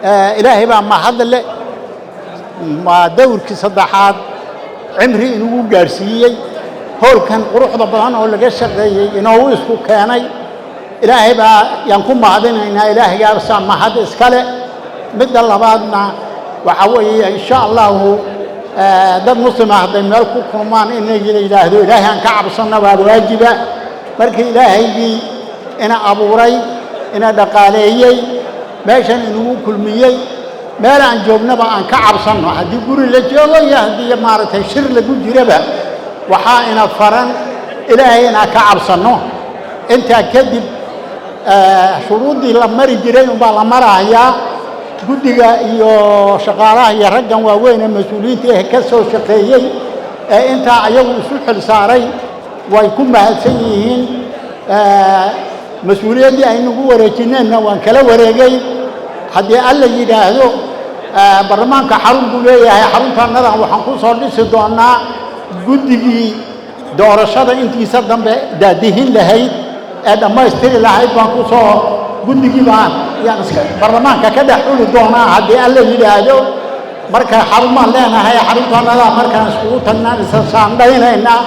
Ilaahay baa mahadle, waa dowrkii saddexaad cimri inugu gaadhsiiyey, hoolkan quruxda badan oo laga shaqeeyey inoogu isku keenay. Ilaahay baa yaan ku mahadinaynaa, ilaahaygaasa mahad iskale. Midda labaadna waxaa weeye, insha Allahu, dad muslima hadday meel ku kulmaan in la yidhaahdo Ilaahay aan ka cabsanno baa waajiba. Markii Ilaahaygii ina abuuray, ina dhaqaaleeyey, meeshan inugu kulmiyey, meel aan joognaba aan ka cabsanno. Haddii guri la joogo iyo haddii maaragtay shir lagu jiraba, waxaa ina faran Ilaahay inaan ka cabsanno. Intaa kadib, shuruuddii la mari jiray unbaa la marahayaa. Guddiga iyo shaqaalaha iyo raggan waaweyn ee mas-uuliyiinta eh ka soo shaqeeyey ee intaa ayagu isu xil saaray way ku mahadsan yihiin. Mas-uuliyaddii ay nagu wareejineenna waan kala wareegay. Haddii Alla yidhaahdo, baarlamaanka xarun buu leeyahay. Xaruntaannadan waxaan ku soo dhisi doonaa guddigii doorashada intiisa dambe daadihin lahayd ee dhammaystiri lahayd. Baan ku soo guddigii baan yaan iska baarlamaanka ka dhex xuli doonaa, haddii Alla yidhaahdo. Marka xarun baan leenahay, xaruntaannadaa markaan iskugu tagnaan isa saandhaynaynaa.